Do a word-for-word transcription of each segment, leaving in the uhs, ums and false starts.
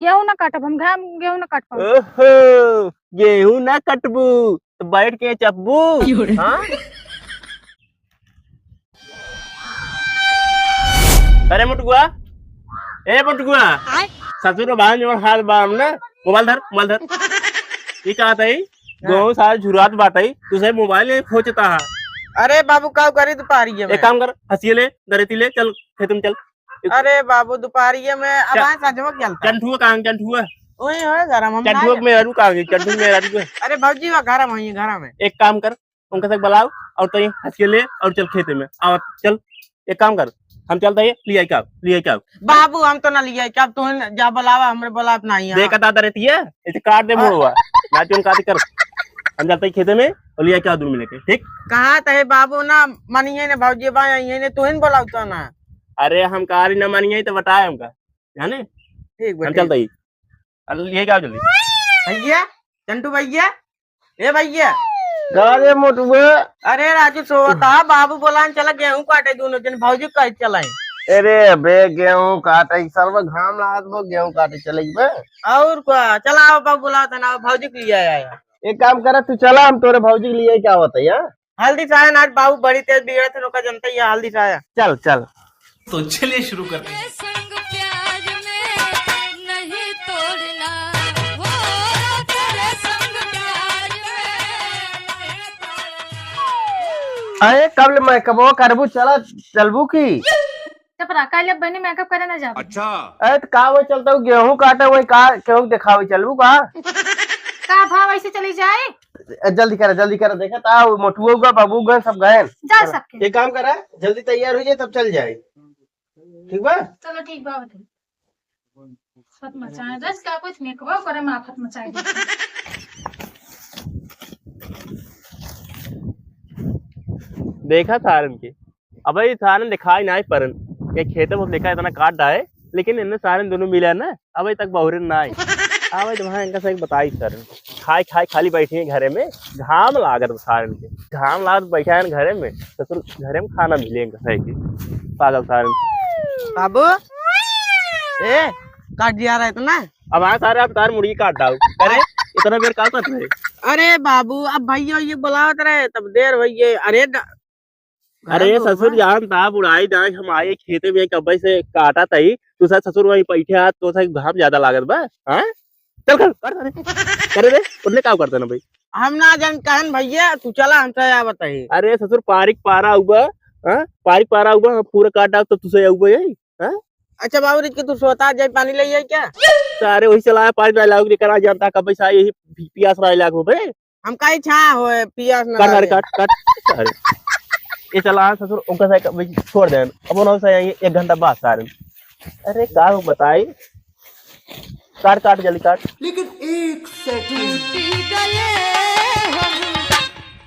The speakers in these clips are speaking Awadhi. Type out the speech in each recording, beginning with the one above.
गेहूं ना काटब हम, घाम गेहूं ना काट पाऊं। ओहो, गेहूं ना कटबू, तो बैठ के चपबू? क्यों रे? हाँ? अरे मोटुआ, ए मोटुआ, आय? ससुर भाई जोन हाल बा हम ना, मोबाइल धर, मोबाइल धर। ई का तई? हाँ। गाँव साल झुरात बाटई, तू से मोबाइल खोजता है। अरे बाबू, का करी दुपहरिये में? एक काम कर, हंसिए ले, दरेती ले, चल खेत में चल। अरे बाबू, दुपहरिये में अब क्या? आए संझवा खेलता। चंठुआ कहाँ, चंठुआ? वही है घर में, हम ना चंठुआ जाए। में अरू कहाँ गई? चंठुआ में अरू है। अरे भौजी, वो घर में ही, घर में। एक काम कर, उनका से बुलाओ और तई हंस के ले और चल खेते में। और चल, एक काम कर, हम चलता है, लिया क्या, लिया क्या? बाबू, हम तो ना लिया क्या, तू जा बुलावा, हमरे बुलात नहीं है। देखा दादा रहती है, इसे काट दे आ- मुड़वा, ना तुम काट कर। हम चलते ही खेते में और लिया क्या दूर मिले के, ठीक? कहाँ तहे बाबू ना मनिए ने भौजी बा, ये ने तू ही बोलाओ तो ना। अरे हम कारी ना मनिए तो बताए हमका, जाने? ठीक बा, हम ठीक। चलते ही। अरे लिया क्या जल्दी? भैया, चंटू भैया, ए भैया। का रे मोटुआ? अरे राजू सोवता, बाबू बोलान चला गेहूं काटे दोनों जन, भौजी कहे चलाई। अरे अबे गेहूं काटे, सरवा घाम लागत बा, गेहूं काटे चले बे। और का, चला आओ बाबू बोलात है ना, भौजी के लिए आया। एक काम करा, तू चला, हम तोरे भौजी के लिए क्या होता है यार? हल्दी साया ना, आज बाबू बड़ी तेज बिगड़त है, ओका जनता ही है, हल्दी साया। चल, चल। तो चलिए शुरू करते हैं। संग प्यार में नहीं तोड़ना, हो तेरे संग प्यार में नहीं तोड़ना। अरे, कब ले मेकअपवा करबू, चला, चलबू की? चुप रह, काल्हि अब बनी मेकअप करे ना जाबो। अच्छा। अरे, त का वो चलता हूँ, गेहूं काटे हुए का, केहू देखावे चलबू का? का भाव ऐसे चली जाए? ए, जल्दी करा, जल्दी करा, देखा ता वो मोटुआ गए, बाबू गए, सब गए। जा चला। सबके। एक काम करा, जल्दी तैयार हो जाए, तब चल जाए। ठीक बा? चलो ठीक बा, बताइए। आफत मचाए, रज का कुछ मेकअप करे में आफत मचाए दे। देखा सारन के, अब ई सारन दिखाई नाई परन, ये खेते में देखा इतना काट डाए, लेकिन इनने सारन दोनों मिले ना, अब तक बहुरे नाई। अब तो वहाँ इनका से एक बताई सारन, खाए खाए खाली बैठे हैं घरे में, घाम लागत बा सारन के, घाम लागत बैठा है घरे में, ससुर घरे में खाना मिले इनका सही के, पागल सारन। बाबू, ए, काट दिया रहा इतना? अब हाँ सारे, अब तार मुर्गी काट डाओ। अरे, इतना देर का कर रहे? अरे बाबू, अब भैया ये बुलावत रहे, तब देर होई गई। अरे ड-, अरे घरे में ससुर बा। जान ता बुढ़ाई दाई हम आए खेते में कब्बे से काटा तई, तू सा ससुर वहीं बैठे हाथ तो सा घाम ज्यादा लागत बा, हाँ? चल कर, कर सारे। करे रे, उनने का करता ना भाई? हम ना जान कहन भैया, तू चला हमसे या बताई। अरे ससुर पारिक पारा हुआ, हाँ? पारिक पारा हुआ, हम पूरा काट डाल तो तुसे हुआ यही, हाँ? अच्छा बाबू, रिच के तू सोता जाए पानी ले आई क्या? सारे वही चलाया पानी डाल लाओ, लेकर आ जानता कब से यही पि-, पियास रहा लाग हो बे। हम काई छा होए, पियास न काट, लागे। काट, काट, काट। अरे। ये चला ससुर, उनका साइकिल भाई छोड़ दे। अब उन्होंने से आएंगे एक घंटा बाद सारे। अरे का हो बताई? काट, काट, जल्दी काट। लेकिन एक सेकंड। टूटी गले हम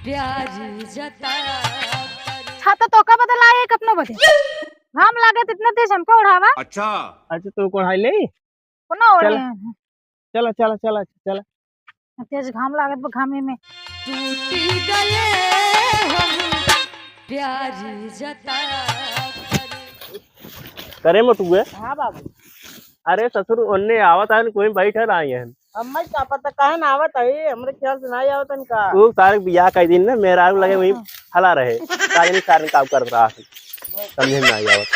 प्यार जता कर। छाता तो का बदला है, एक अपनो बदे। घाम लागत इतना तेज हमको ओढ़ावा। अच्छा। अच्छा, तो को ओढ़ाई ले? कोनो ओढ़े चल। हैं। चला, चला, चला, चला। तेज घाम लागत बा, घामे में। टूटी गले हम प्यार जता कर। करे मोटुए? हाँ बाबू। अरे ससुर, ओन्ने आवत आन, कोई बैठल आई हैं। हमें का पता काहे ना आवत है, हमरे ख्याल से ना आवत है का। वो सारे बियाह का दिन ना, मेहरारू लगे वही हाँ। हला रहे। का जानी सारे काम करत रहा है। समझे में ना आवत।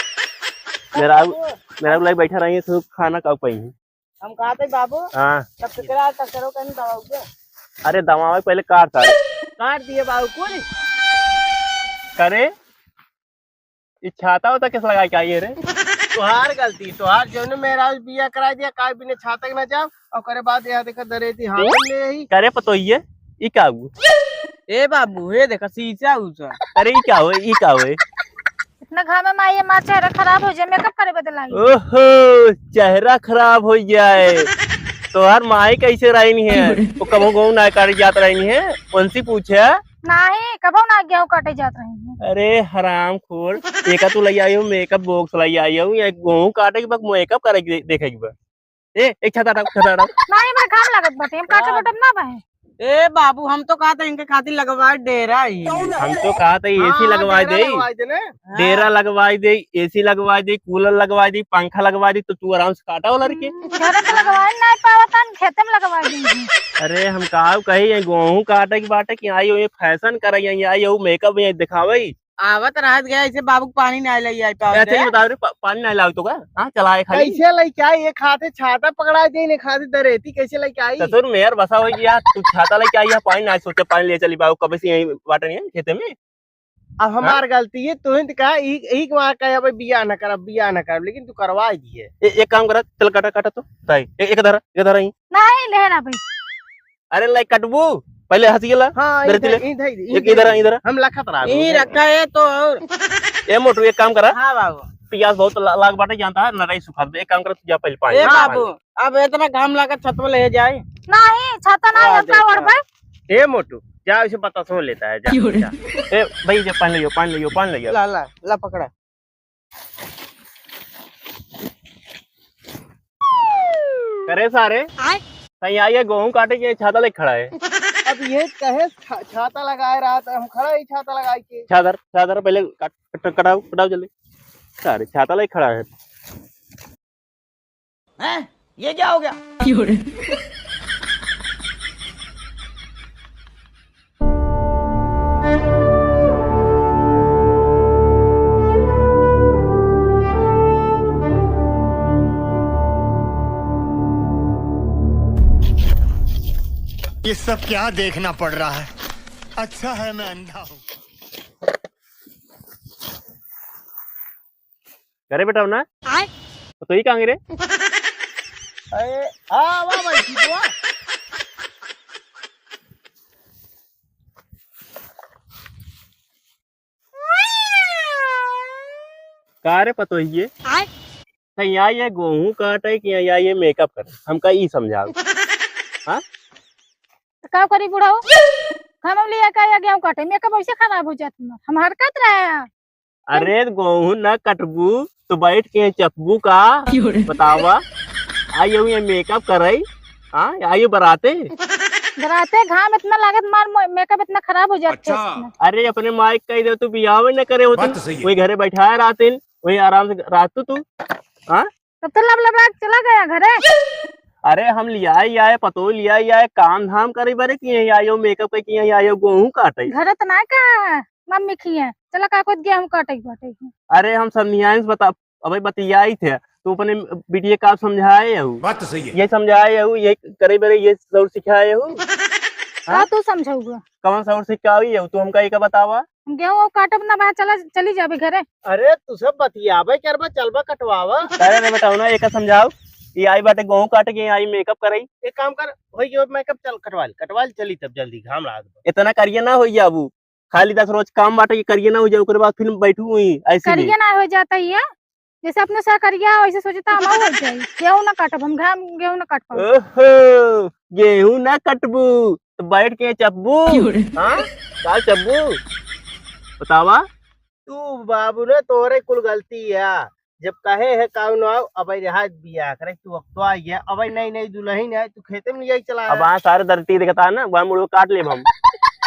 मेहरारू, मेहरारू लगे बैठा रही है, तो खाना का पाई है। हम कहते बाबू, हाँ। तब केकरा, तब करो कहीं दबाओगे? अरे दबावे पहले काट सारे। काट दिए बाबू कुल। करे, ई छाता होता किस लगा के आई है रे? तोहार गलती, तोहार जौने मेहरारू बियाह कराई दिया, काहे बिना छाता के ना जाओ, और करे बाद यहाँ देखा दरेती हाथ में ले आई। करे पतोहिए, ई का हुआ? ए बाबू, हे देखा शीशा उसा। अरे ई का होए, ई का होए? इतना घाम में माई, हमार चेहरा खराब हो जाए, मेकअप करे बदे लाई। ओहो, चेहरा खराब हो जाए। तोहार माई कैसे रहनी है? वो कबो गेहूं ना काटे जात रहनी है? उनसे पूछा? नाही, कबो ना गेहूं काटे जात रहनी है। अरे हराम खोर, एका तू लई आई हो, मेकअप बॉक्स लई आई हो, या गेहूं काटे के बा, मेकअप करे के दे-, देखे के बा। ए, एक छाता हटाओ, छाता हटाओ। नाही, हमरा घाम लागत बाटे, हम काटे हाँ। बटब ना बहे। ए बाबू, हम तो कहत है इनके खातिर लगवाए डेरा ही। हम तो कहत है एसी हाँ, लगवाए डेरा दे, लगवाए दे ना। डेरा हाँ। लगवाए दे, एसी लगवाए दे, कूलर लगवाए दे, पंखा लगवाए दे, तो तू आराम से काटा वाला रखे। हम्म, घर में लगवाए ना पावत हन, खेते में लगवाए देंगे। अरे हम काव कही, ये गोहूँ काटे की बाटे कि आई ये फैशन करे, ये आई ये मेकअप ये दिखावे। आवत रहत गया, ऐसे बाबू के पानी ना ले आई पावत अच्छा, ये है। बताओ रे, पा-, पानी ना लाओ तो का? हाँ, चलाए खाली। कैसे लेके आई? एक हाथे छाता पकड़ा दे, एक हाथे दरेती, कैसे लेके आई? ससुर मेयर बसा हो गया, तू छाता लेके आई, यहाँ पानी ना सोचे, पानी ले चली बाबू, कब से यहीं बाटे नहीं है खेते में। अब हाँ? हमार गलती है, तू ही तो कहा, ई, ई के वहाँ कहे, "अबे बियाह न करब, बियाह न करब," लेकिन तू करवा दिए। ए-, एक काम करा, चल काटा, काटा तो, ताई, ए-, एक धरा, एक धरा ही। नहीं, ले ना भाई। अरे लाई कटबू, पहले हंसी ला, हाँ, मेरे इधर, तिले। इधर, इधर, एक इधर आ, इधर आ। हम लखत रहा। यहीं रखा है तो और। ए मोटू, एक काम करा। हाँ बाबू। पियास बहुत ला-, लाग बाटे, जानता है, नराई सुखा दे। एक काम करा, तू जा पहले पानी ए ला, बाबू, पानी। अब इतना घाम लागत छतवा ले जाए। नहीं, छाता ना वाह, है, का देखा। ओढ़बे? ए मोटू, जा इसे पता सुन लेता है, जा, क्यों रे? जा। ए भाई, जा पानी लियो, पानी लियो, पानी लियो। ला, ला, ला पकड़ा। करे सारे, आय। कहीं आई है, गोहूँ काटे के छाता लेके खड़ा है। अब ये कहे छा-, छाता लगाए रहा था, हम खड़ा ही छाता लगाए के। छादर, छादर पहले काट, कट-, कटाओ, कटाओ जल्दी। सारे छाता लेके खड़ा है। हैं? ये क्या हो गया? क्यों रे? ये सब क्या देखना पड़ रहा है? अच्छा है मैं अंधा हूँ। करे बेटा ना? आय। तो, तो ही कहाँ रे? अरे, हाँ, वाह भाई, ठीक हुआ। का रे पतोहिए? आय। कहीं आई है गोहूँ काटे कि आई है मेकअप करे? हमका ई समझाओ। हाँ? तो का करी बुढ़ऊ? हम लिया का या गेहूँ काटे? मेकअप वैसे खराब हो जात हमार। हम हरकत रहे हैं। अरे, गोहूँ न कटबू तो बैठ के चपबू का? क्यों रे? बतावा। आई हूँ ये मेकअप करई, हाँ, आई बराते। बराते घाम इतना लागत, मार मो-, मेकअप इतना खराब हो जात अच्छा। फेस में। अरे, अपने माई के कही दे, तू बियाह न करे होती, बात तो सही है। वही घरे बैठाए रहते, वही आराम से रहतू तू, हाँ? तब तो लब लबड़ा के चला गया घरे। अरे, हम लियाई आए, पतोह लियाई आए, काम धाम करे बरे कि यहीं आयो, मेकअप के कि यहीं आयो, गोहूँ काटे। घरे तो ना का, मम्मी खिए। चला का कुछ गेहूँ काटे के बाटे। अरे, हम समझियाई से बता, अबे बतियाई थे, तू अपने बिटिया का समझाए हऊ। बात तो सही है। ये समझाए हऊ, ये करे बरे, ये सौर सिखाए हऊ। का हाँ? तू समझाऊगा? कौन सौर सिखाई हऊ? तू हमका एक बतावा। हम गेहूँ काटब ना बा, चला, चली जाबे घरे। अरे, तू सब बतियाबे करबा, चलबा कटवावा। अरे रे बेटा, ना एक समझाओ, ये आई बाटे गोहूँ काटे के, आई मेकअप करई। एक काम कर, होई गयो मेकअप, चल कटवा ले, कटवा ले, चली तब जल्दी, घाम लागत बा। इतना करिए ना होई जाबू, खाली दस रोज काम बाटे, ये करिए ना हो जाए, ओकरे बाद फिर बैठू हुई ऐसे में। करिए ना हो जाता ये, जैसे अपने से करिया वैसे सोचता हम हो जाए। गेहूँ ना काटब हम, घाम गेहूँ ना काट पाऊ। ओहो, गेहूँ ना कटबू तो बैठ के चपबू? क्यों रे? हाँ, का चपबू? बतावा। तू बाबू ने तोरे कुल गलती है, जब कहे है काऊ ना, अब रहा बियाह करे, तू अक्तवा गया, अब नई नई दुल्हन है, तू खेते में ले चला अब। हाँ, सारे धरती देखता है ना, वहाँ मुड़ो काट लेब हम।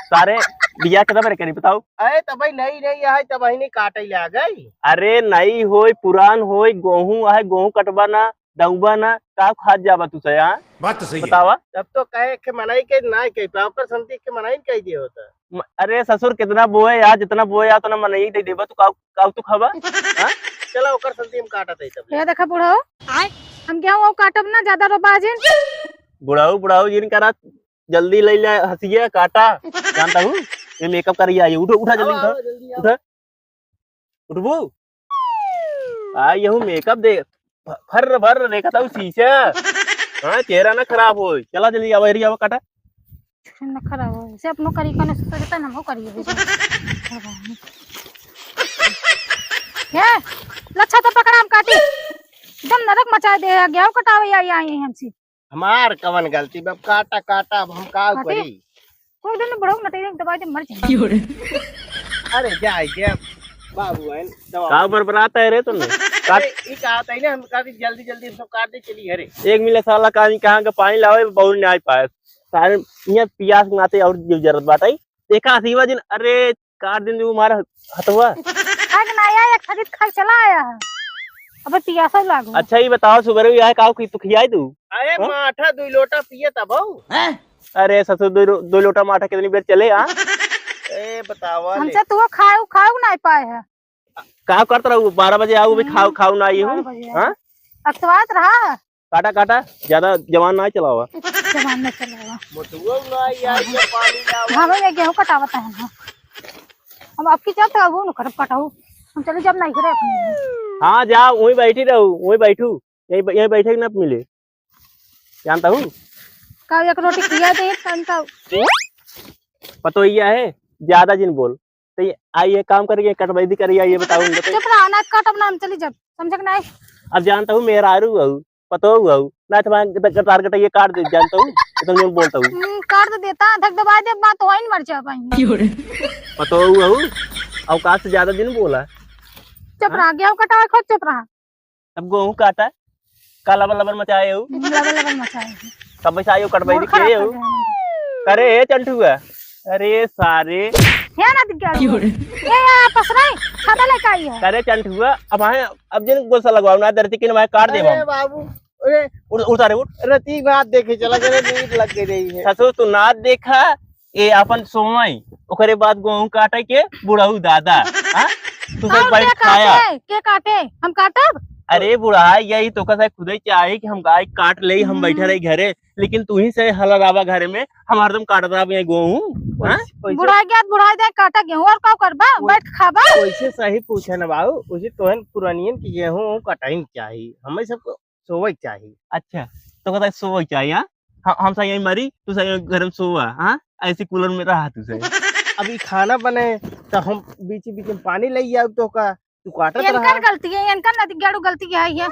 सारे बियाह के तब रे करी, बताओ। अरे, तब नई नई है, तब ही नहीं काटे ले आ गई। अरे, नई होई, पुरान होई, गोहूँ आहे, गोहूँ कटबा ना, दउबा ना, का खात जाबा तू से, हाँ? बात तो सही है। बतावा। तब तो कहे के मनई के ना कह पाओ, ओकर संती के मनई कह दिए होता। म-, अरे ससुर, कितना बोए यार, जितना बोए यार, उतना मनई दे देबा, तू का, का तू खाबा? हाँ? चला, ओकर संती हम काटा दे तब। ये देखा बुढ़ऊ, आय। हम गेहूँ काटब ना, ज्यादा रोबा जिन। बुढ़ऊ, बुढ़ऊ जिन करा, जल्दी ले ले हंसिया काटा, जानता हूँ, ये मेकअप करिए, आइए, उठो, उठा जल्दी, आओ, उठा, आओ, जल्दी आओ। उठा। उठबू? आ, यहू मेकअप दे, फ-, फर्र, फर्र देखत हऊ शीशा। हाँ, चेहरा ना खराब होई। चला जल्दी आवा, एरी आवा, काटा। ना खराब होई। से अपनो करी, कने से सोचता ना, हम करिए बेटा। हे, लच्छा तो पकड़ा, हम काटी। एकदम नरक मचा दे, आ गेहूँ कटावे आई, आई हमसे। हमार कवन गलती बा? अब काटा, काटा, अब हम का काटे? करी? कोई दिन बुढ़ऊ नटेरे दबाई दे, मर जाए। क्यों रे? अरे, जाए दे, बाबू है, दवा का बरबरात है रे तूने? काट। अरे, ई का आता है ना, हम कहते जल्दी, जल्दी सब काट दे, चली घरे। एक मिले साला कहीं कहाँ के पानी लावे, बहुत न्याय पाए। सारे यहाँ पियास के नाते और जीव जरत बाटे। देखा आशीर्वाद दिन, अरे, काट दिन जो हमारा हथवा। खाए के ना आया, एक खरीद खाए चला आया है। अबे पियासा लागो। अच्छा, ये बताओ, सुबह में आए काऊ की तू खियाई दू? अरे, हाँ? माठा दुई लोटा पिए तब हो। हैं? अरे ससुर, दो लो-, दो लोटा माठा कितनी बेर चले, हाँ? ए, बतावा ले। हमसे तू खाऊ, खाऊ ना पाए है। का करत रहू? बारह बजे आऊ, अभी खाऊ, हम्म, खाऊ ना आई हूँ। बारह बजे आऊ। हाँ? अखतवात रहा। काटा, काटा, ज्यादा जबान ना चलावा। जबान ना चलावा। मोटुआ ना आई, आई के पानी लावा। हाँ भाई, ये गेहूं कटावत है ना। हम आपकी जात है, वो न करब कटाऊ। हम चले जब नहीं करे अपने। हाँ, जाओ, वहीं बैठी रहू, वहीं बैठू। यहीं ब-, यहीं बैठे के ना मिले। जानता हूँ। का एक रोटी खिया दे, एक टाइम का। पतोहिया है, ज्यादा जिन बोल। तो ये, आ, ये काम करिए, कटवैदी करिए, ये बताओ उनको तो। चुप रहा, ना काटब ना, हम चली जब, समझे कि नहीं? अब जानता हूँ, मेहरारू हऊ, पतोहू हऊ, ना तुम्हारा ग-, ग-, तार कटाइए काट दे, जानता हूँ, इतना जोर बोलता हूँ। हम्म, काट तो देता, धक दबा दे, बात वहीं मर जा पाएंगे। पतोहू हऊ, औकात से ज्यादा दिन बोला। चुप हाँ? रहा, गेहूं कटावे खुद चुप रहा। तब गेहूं काटा, का लबर लबर मचाए हो? लबर लबर मचाए हो। तब वैसे आयो कटवाई मूड़ के खराब हो। कर देना। करे ए चंटुआ, अरे सारे। हे ना दिख गया। ये, ये पसराई, छाता लेके आई है। करे चंटुआ, अब आए, अब जिन गुस्सा लगवाओ ना, धरती के ना कट दे अरे हम। बाबू, अरे उठ, उठ सारे उठ। रती बात देखे चला, करे नींद लग गई रही है। ससुर तू ना देखा, ए आपन सोवई, ओकरे बाद गेहूं काटे के बुढ़ऊ दादा, हाँ? तू सब और बैठ के खाया। काटे? के काटे? हम काटब? अरे बुढ़ा, यही तो कसा खुदे चाही कि हम गाय काट ले, हम बैठे हम्म। रही घरे, लेकिन तू ही से हलरावा घरे में, हम हरदम काटत रहब ये गेहूं, हाँ? वैसे, वैसे बुढ़ा गया, बुढ़ा जाए, काटा गेहूं, और का करबा? वो बैठ खाबा? वैसे सही पूछे ना बाबू, वैसे तोहन पुरानियन की गेहूं कटाई चाही, हमें सबको सोवई चाही। अच्छा, तो कहता है सोवई चाही, हाँ? हम, हम सा यहीं मरी, तू सा यहीं घर में सोवा, हाँ? ऐसे कूलर में रहा तू से। अभी खाना बने, तो हम बीच बीच में पानी ले आऊ तो का, तू काटत इनकर रहा। गलती है, इनकर नदी गेड़ू गलती है, ये।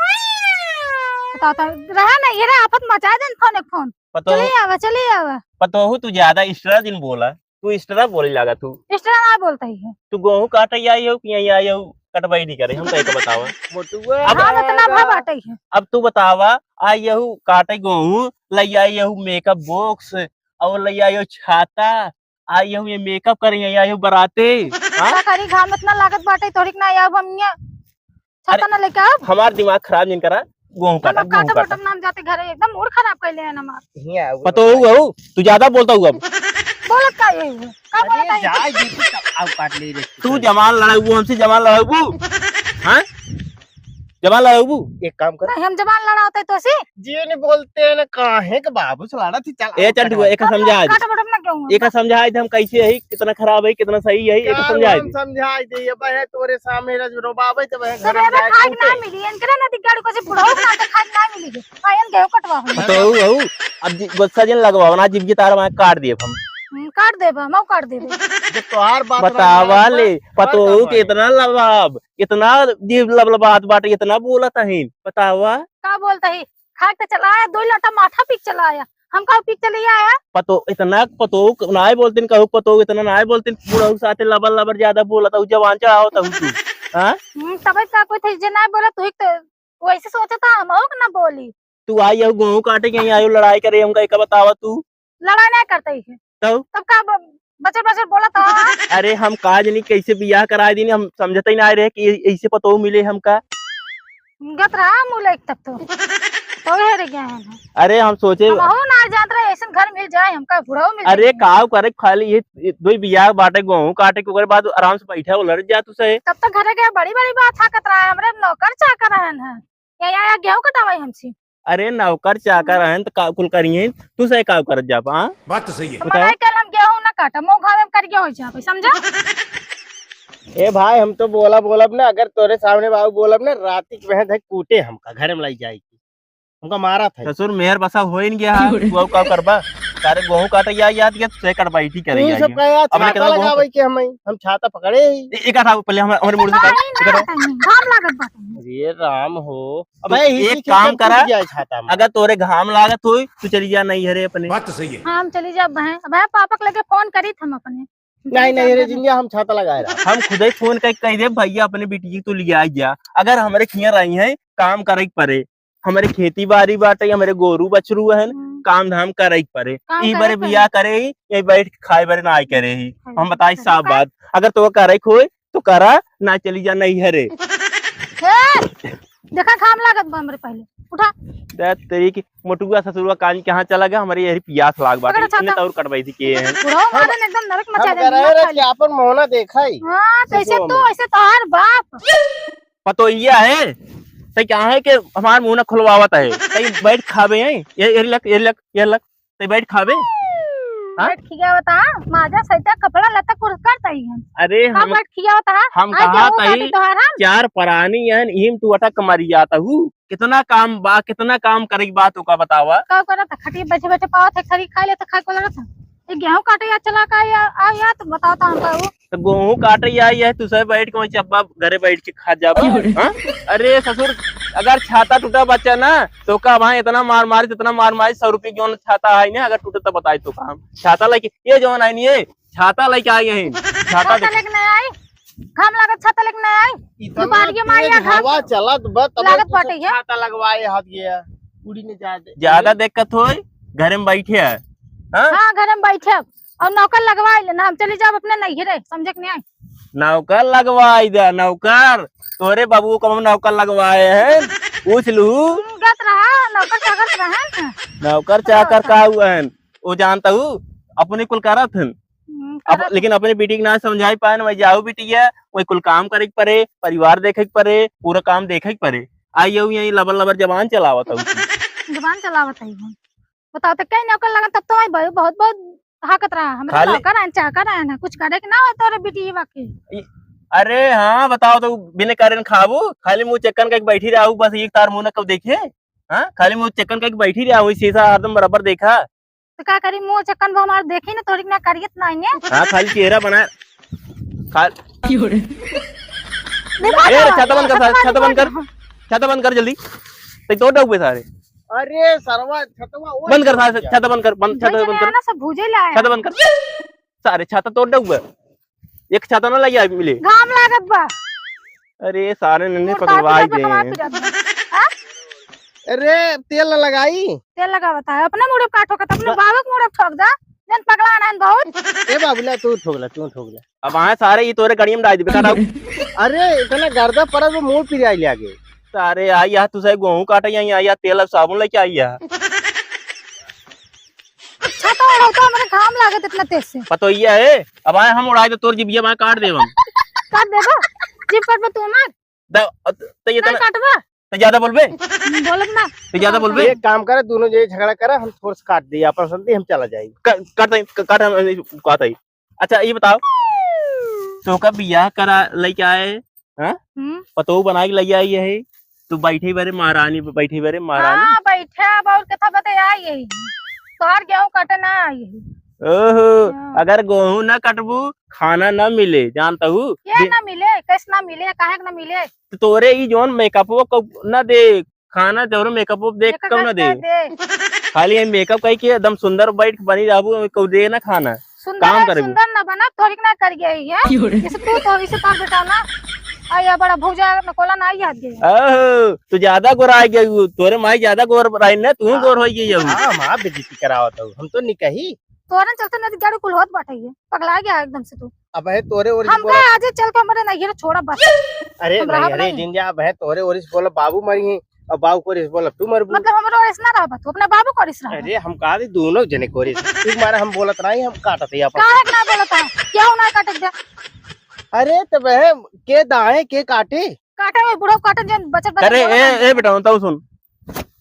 बताओ तो, रहा ना, ये रहा, आफत मचा देन फोन एक फोन। पतो चलिए आवा, चलिए आवा। पतोहू तू ज्यादा extra जिन बोला। तू extra बोले लागा तू। Extra ना बोलता ही है। तू गेहूं काटे आई हो कि यहीं आई हो, कटवाई नहीं करे, हम तो एक बतावा। मोटुआ अब हम इतना भा बाटे है। अब तू बतावा, आई यहू काटे गेहूं, लई आई यहू makeup box, और लई आई यहू छाता, आई यहू ये makeup करे, आई यहू बराते, हाँ? का करी, घाम इतना लागत बाटे, थोड़ी ना आया अब हम ये। छाता अरे, ना लेके आब? हमार दिमाग खराब जिन करा, गेहूं हम काटा, अब गेहूं काटब काटा। बटम नाम जाते घरे, एकदम मूड खराब कर ले हैं हमार। हियाँ आऊ। पतोहू हऊ, तू ज्यादा बोलता हूँ अब। बोलत का यही है? का अरे, बोलत है? जाए दे तू, तब आऊ काट ले रे। तू जबान लड़ाऊ, हमसे जबान लड़ाऊ, हाँ? जबान लड़ाऊ। एक काम कर। नहीं, हम जबान लड़ावते तो सी। जियो ने बोलते हैं ना, काहे के बाबू से लड़ा थी, चल, ए, आऊ चंटू, कटवा। एक समझा दे। काट बटम ना क्यों? एक समझा दे, हम कैसे है, कितना खराब है, कितना सही है, एक क्या समझा हम दे। समझाई दे, ये बहे तोरे सामने रज रोबावे, तो बहे घर में सवेरे जाए खाए के कूटे। ना मिली, इनकरे ना दिगाड़ू, कैसे बुढ़ऊ ना तो खाए के ना मिली। आयन गेहूं कटवा हो। पतोहू, हऊ, अब जि-, गुस्सा जिन लगवाओ ना, जिब की तार वहाँ काट दिए हम। हम्म, काट देबा, हम काट देबे। जब तोहार बात बतावा रहना ले, बात पतोहू का के बात? इतना लबाब, इतना जीभ लबलबात बाटे, इतना बोलत हईन, बतावा। का बोलत ही? खा के चला आया, दो लोटा माठा पी के चला आया। हम का पी के चले आया? पतो, इतना पतो नाय बोलतिन, कहू पतो इतना नाय बोलतिन, बुढ़ऊ साथे लबर लबर ज्यादा बोलत हऊ, जबान चढ़ावत हऊ तू। हाँ? हम्म, तबे का कोई थे जे नाय बोला, तू ही तो वैसे सोचता हम हो कि ना बोली। तू आई हो गेहूं काटे के, यहीं आयो लड़ाई करे, हमका एक बतावा तू। लड़ाई नहीं करते ही है। तब? तब का ब-, बचर बचर बोला था? अरे हम का जनी कैसे बियाह कराए दीनी, हम समझते ही ना रहे कि ऐसे पतोहू मिले हमका। गत रहा मुँह लाइक तब तो। तो ये रे गया है ना। अरे हम सोचे हम हो ना जानत रहे, ऐसन घर मिल जाए हमका, बुढ़ऊ मिल अरे जाए। काव करे खाली ये, ये दो बियाह बाटे गेहूं काटे के, ओकरे बाद आराम से बैठा हो लड़ जा तू से। तब तो घरे गया बड़ी बड़ी बात हाकत रहा है, हमरे नौकर चाकर रहन है। या, या, या गेहूं कटावाई हमसे। अरे नौकर चाकर हम्म। हैं तो का कुल करिए, तू से का करत जाब, हाँ? बात तो सही है। बताओ। मनाई कल हम गेहूं ना काटब, मुंह घामे में कर गया हो जाबे, समझा? ए भाई, हम तो बोला बोलब ना, अगर तोरे सामने बाबू बोलब ना, राती के वह धक कूटे हमका, घर में लाई जाई, हमका मारा था। ससुर मेहर बसा हो ही नहीं गया, क्यों रे? तू अब का करबा? सारे गेहूं काटे या याद गया, तू से कटवाई थी करे तू या सब ये। का यार, अब छाता कितना गेहूं लगावे के हमें, हम छाता पकड़े ही। ए-, एक था पहले हम, हमारे मुड़ से पानी ना इधर आओ। आता है, घाम लागत बाटे। अरे राम हो। तू अबे, हिची एक चीज काम सब करा, टूट गया है छाता में। अगर तोरे घाम लागत होई, तू चली जा नैहरे अपने। बात तो सही है। हाँ, हम चली जा बहन। अब है पापा के लगे फोन करी हम अपने। नहीं, नहीं रे जिंजा, हम छाता लगाए रहा। हम खुदे फोन करके कह दे, "भैया, अपने बिटिया के तू लिया जा।" अगर हमरे खिया रही है, काम करे के परे, हमरे खेती बाड़ी बाटे, हमरे गोरू बछरू है, हम्म। काम धाम करे के परे। काम ई करे बरे के परे। बियाह करे ही, यही बैठ के खाए बरे ना आए करे ही। खाए हम बताई बरे साफ करे। बात, अगर तो करे के होए तो करा, ना चली जा नैहरे। हे, देखा घाम लागत बा हमरे पहले। उठा। दे तेरी की मोटुआ ससुरवा कान कहाँ चला गया, हमरे यही पियास लाग बाटे, पकड़ छाता। इन्हें तो और कटवाई थी के हैं। बुढ़ऊ मारे ने एकदम नरक मचा हम दे, कह रहे नरक हैं कि खाई। आपन मोहना देखा ही। हाँ, तो ऐसे ससुर तू, में। ऐसे तोहार बाप। पतोहिया है, तै क्या है कि हमार मुंह ना खुलवावत है, तै बैठ खाबे हैं, ये, ये लक, ये लक, ये लक, तै बैठ खाबे, हाँ? बैठ खियावत है, माजा सहित कपड़ा लत्ता कुछ करता ही हम। अरे का हम, बैठ खियावत है? हम आज कहा गेहूं तई, काटी तोहार हम। चार परानी हैं, इम तू अटक मरी जाता हूँ, कितना काम बा, कितना काम करे के बा, तोका बतावा। का करत है? खटिया बैठे बैठे पावत है, खरी खाई ले तो खाए को लगत है। ये गेहूं काटे या चला का या, आ या तो बताओ तो हमका वो। तो गेहूं काटे या, ये तू सब बैठ के वहीं चब्बा घरे बैठ के खा जाबा, हाँ? अरे ससुर, अगर छाता टूटा बच्चा ना, तोका वहाँ इतना मार मारी, इतना मार मारी, सौ रुपये की जौन छाता है ना, अगर टूटे तो बताई तोका हम। छाता लेके, ये जौन है नी, ये छाता लेके आई यहीं। छाता छाता देख। लेके नहीं आई, घाम लागत छाता लेके नहीं आई। इतना दुपहरिया में आया तेज घाम। हवा चलत बा, तब लागत तू बाटे सब है। छाता लगवाए हाथ गया, उड़ी ने जा दे। ज्यादा दिक्कत होई, घरे में बैठे है। हाँ? हाँ, घरे में बैठे अब। और नौकर लगवाए लेना, हम चली जाब अपने नैहरे, समझे कि नहीं आई? नौकर लगवाए दे, नौकर। तोरे बाबू को हम नौकर लगवाए हैं, पूछ लू। हम्म, गत रहा, नौकर चाकर रहा ना। नौकर चाकर का हुआ है? वो जानता हूँ, अपने कुल करत हन। हम्म, अब करत लेकिन अपने बेटी के ना समझाई पाए ना, वही जाऊ बेटी है, वही कुल काम करे के परे, परिवार देखे के परे, पूरा काम देखे के परे। आई यही यही लबर लबर जबान चलावत हूँ। जबान चलावत है वो। बताओ तो कहीं नौकर लगन तब तो आई बहुत बहुत बहुत हाकत रहा, हमरे खाली नौकर आन चाकर आन है, कुछ करे के ना हो तोरे बेटी वाके। ई, अरे हाँ, बताओ तो बिना कारण खाबू, खाली मुँह चक्कन कइके बैठी रहू, बस एक तार मुँह न कब देखे, हाँ, खाली मुँह चक्कन कइके बैठी रहू, शीशा हरदम बराबर देखा। तो का करी, मुँह चक्कन वो हमार देखी ना, तोरी ना करियत ना है। हाँ, खाली चेहरा बना, खा-, देखो ए, तो, छाता बंद कर, छाता छाता बंद कर, कर। छाता बंद कर जल्दी। तै तोड़ डउबे सारे। अरे सरवा, छतवा ओढ़ बंद कर, के सारे, जा। छाता बंद कर, बंद, छाता जैसे बंद कर। नया ना सब भूजे लाया। छाता बंद कर। सारे छाता तोड़ डउबे। एक छाता ना लइया मिले। घाम लागत बा। अरे सारे नन्हे मुर्दा पकड़वाई पिरात बा, दे। कमाल पिरात बा। हाँ? अरे तेल ना लगाई। तेल लगावत है, अपने मुड़े पे का ठोकत, अपने बा- बाबू के मुड़े पे ठोक दा। जन पगला ना बहुत। ए बाबूला, तू ठोकला, तू ठोकला। अब आए सारे, ई तोरे गड़िया में डाल दिबे, काटा। अरे, इतना गर्दा पड़ा तो मुंह पिराई ले आगे। सारे, आई यहाँ तू सही गेहूं काटे, यहाँ, यहाँ, यहाँ तेल और साबुन लेके आई है। अच्छा, तो उड़ाओ तो, हमारे घाम लागत इतना तेज से। पतोहिया है, अब आए हम उड़ाई दे, तोर जिबिया में काट देब हम। काट देबो? जिब काटबो तू हमार? द-, तो ये नहीं तना काटबा? तो ज्यादा बोलबे? बोलब ना। तो ज्यादा बोलबे? एक काम करे, दोनों जे झगड़ा करे, हम थोड़ा सा काट दिए, अपन समझे हम चला जाए। क-, काट, क-, काट, हम, कहता ही। अच्छा, ये बताओ, तोका बियाह करा लइके आए, हाँ? हम्म। पतोह बनाए के लइके आई है, तू बैठे बरे महारानी, बैठे बरे महारानी। हाँ, बैठे, अब और कथा बताए आई है। तोहार गेहूं काटे ना आई है। ओहो, हाँ। अगर गेहूं ना कटबू, खाना ना मिले, जानता हूँ? ये बे- ना मिले, कैसे ना मिले, काहे के ना मिले? तो तोरे ई जौन मेकअपवा को ना दे, खाना जरूर मेकअप देख मेकअप कब ना दे। दे। खाली ये मेकअप कई के एकदम सुंदर बैठ के बनी रहबू, कब दे ना खाना। सुंदर काम है, करबू। सुंदर ना बना, थोड़ी ना कर गई है। क्यों रे? इसे तू तो, इसे तो बेटा ना। आ, ये बड़ा भौजा में कोला ना आई हाथ गई। ओहो, तू ज्यादा गोरा आ गई हो। तोरे माई ज्यादा गोर रही ना, तू हाँ। गोर हो गई हो। हाँ, माँ बेइज्जती करावत हो। हम तो नहीं कही। तोरन चलते ना तो गाड़ी कुल होत बाटे ये। पगला गया एकदम से तू। अब है तोरे ओर से हमका बोला। आजे चल के हमरे नैहरे छोड़ा बस। अरे हम रहब नैहरे नहीं। जिन जा, अब है तोरे ओर से बोला, बाबू मरी है, अब बाबू को ओर से बोला, तू मरबू। मतलब हमरे ओर से ना रहबा तू, अपने बाबू को ओर से रहबा। अरे हम कहा दी दोनों जने को ओर से। तू मारे हम बोलत नहीं, हम काटत है अपन। काहे के ना बोलत है? क्यों ना काटत जा? अरे तब है, के दाए, के काटे? काटे में बुढ़ऊ काटे जन बचत बचत करे, बोलत ए, है। ए बेटा, तब सुन।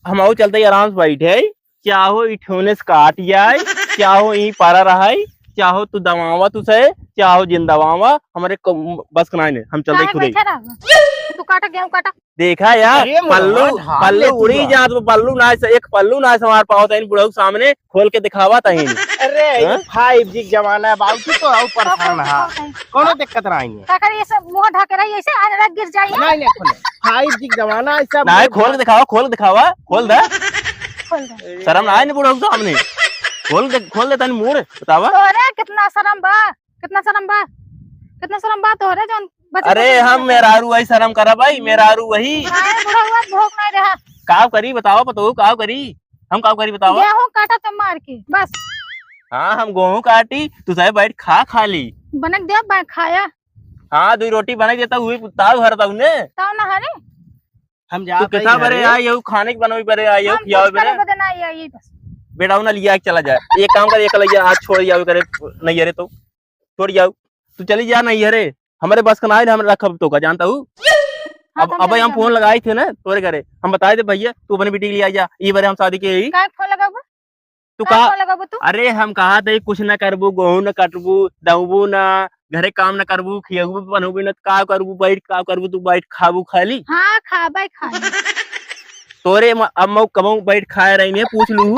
हम आऊ चलते ही आराम से बैठे, चाहो ई ठेवने से काट जाए, चाहो ई परा रहे, चाहो तू दवावा तू से, चाहो जिन दवावा, हमरे को-, बस के नाई ने, हम चलते काहे खुदे। बैठे रह? तू काटा, गेहूं काटा। देखा यार, अरे मोर पल्लू, हाथ पल्लू ले तू उड़ी बा। जात बा, पल्लू ना से, एक पल्लू ना से मार पावत है इन बुढ़ऊ के सामने, खोल के दिखावा तहीन। अरे, हाँ? फाइव जी के जमाना है बाबू, तू तो आऊ परेशान है। कौनो दिक्कत नहीं है। का करे, ये सब मुंह ढक के रही, ऐसे अनरक गिर जाई। नहीं, नहीं, खोले। फाइव जी के जमाना है, सब नहीं, मुंह खोल के ढक दिखावा, खोल के दिखावा, खोल दे। खोल दे। शर्म ना आए नी बुढ़ऊ के सामने। खोल दे, खोल दे तनी मूड़, बतावा। तोरे कितना शर्म बा, कितना शर्म बा, कितना शर्म बा तोरे जौन बचत अरे, बचत हम बचत मेहरारू वही शर्म करा भाई, मेहरारू वही। अरे, बुढ़ऊ भोग नहीं रहा। काव करी, बतावा, पतोहू, काव करी? हम का करी बतावा? गेहूं काटा तो मार के, बस। हाँ, हम गेहूं काटी, तू चाहे बैठ खा खाली। बनक दे, बै खाया। हाँ, दुई रोटी बनक देता, उही ताव हरता उन्हें। ताव ना हरे? हम तू जात हई कितना बरे घरे। आई हो, खाने के बनवे बरे आई हो, हम खियावे कुछ करे बरे। बदे ना आई, आई बस। बेटा, उन्हें लिया के चला जाए। एक काम कर, एक लइया आज छोड़ जावे करे, नहीं हरे तो छोड़ जाओ, तू चली जा नहीं हरे। हमारे बस का ना है, हम रखब तो का जानता हूँ। हाँ, अब, तो हम अब चली हम जाएंगे। फोन लगाई थे ना तोरे घरे, हम बताए दे भैया, तू अपने बेटी के लिए आ जा, ई बारे हम शादी के ही। काय फोन लगाबू? तू काय कहा? फोन लगाबू तू? अरे, हम कहा थे, कुछ ना करबू, गेहूं ना कटबू, दउबू ना, घरे काम ना करबू, खियबू बनबू ना, का करबू, बैठ का करबू, तू बैठ खाबू खाली। हाँ, खाबै खाली। तोरे म-, अब मऊ कबहूँ बैठ खाए रही नहीं, पूछ लू।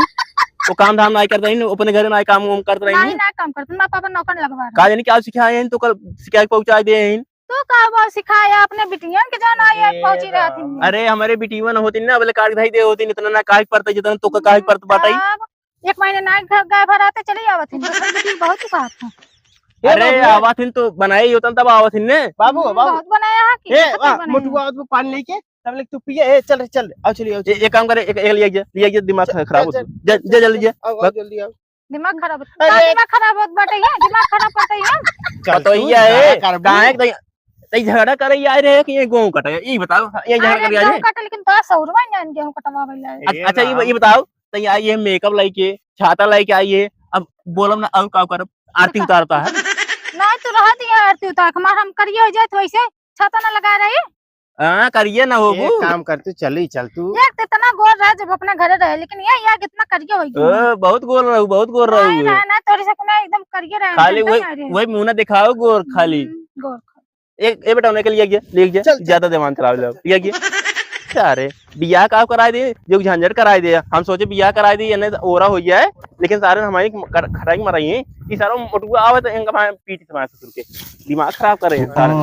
वो काम धाम नाई करता ही, अपने घरे नाई काम वाम करता रही नहीं, नहीं। ना काम करता, माँ पापा नौकर लगवा रहे। का जानी क्या सिखाए हैं, तो कल सिखाए के पहुँचा दे हैं। तो का वो सिखाया अपने बिटियन के जान आई है, अरे पहुँची रहा थी। राम। अरे, हमारे बिटियन होती ना, बोले काट धाई दे होती, इतना ना काट पड़ता, जितना तो का काट पड़ता बाटा ही। तब एक महीने ना घर गए भर आते चली आवत ही, बस बिटिया बहुत चुका था। ए अरे, बाबू। आवत ही तो बनाए ही होता, तब आवत ही ने। बाबू, हम्म, बाबू। बहुत बनाया है कि ए, खत्म वाह, बनाया मोटुआ है। आवत वो पानी लेके, तब ले तू पिए, ए, चल रे, चल, आओ, चलिए, आओ, ए, चलिए। एक काम करे, एक, एक लिया जा, लिया जा, दिमाग चल, खराब चल, होता। चल, जा, जा, जल्दी जा। आओ, आओ, बस। जल्दी आओ। दिमाग खराब होत, अरे। दिमाग खराब होत बाटे, ये दिमाग खराब करते ही हम। चल, पता तू ही है, झगड़ा करबू। काहे के तई, तई झगड़ा करे आए रहे कि ये गेहूं कटे? ये बताओ, ये झगड़ा अरे, करे आए गेहूं रहे? कटे, लेकिन तो सौरवा ने गेहूं कटवावे ला। ए अच्छा, ये, राम। ये बताओ, तई आई है मेकअप लेके, छाता लेके आई है, अब बोलब ना, और का करब? आरती उतारता है। नहीं, तू रह दिया आरती उतार, हमार हम करिए हो जाए तो वैसे छाता ना लगा रही। हाँ, करिए ना होबू। एक काम कर, तू चली चल तू। एक तो इतना गोर रहे जब अपने घरे रहे, लेकिन ये, ये कितना करिए हो गया। ओ, बहुत गोर रहू, बहुत गोर रहू। नहीं रहे ना, तोरी से ना एकदम करिए रहे, खाली हम वही, नहीं रहे। वही मुंह ना दिखाओ गोर खाली। हम्म, गोर खाली। एक, ए बेटा, उन्हें के लिए गया, ले गया, चल, चल। ज्यादा दिमाग खराब ले गया। अरे, बियाह का कराए दे, जो झंझट कराए दे। हम सोचे बियाह कराए दे, इन्हें ओरा हो गया है, लेकिन सारे हमारी खटाई मराई है। ये सारा मोटुआ आवे तो इनका भाई पीठ से मार ससुर के। दिमाग खराब करे हैं सारे।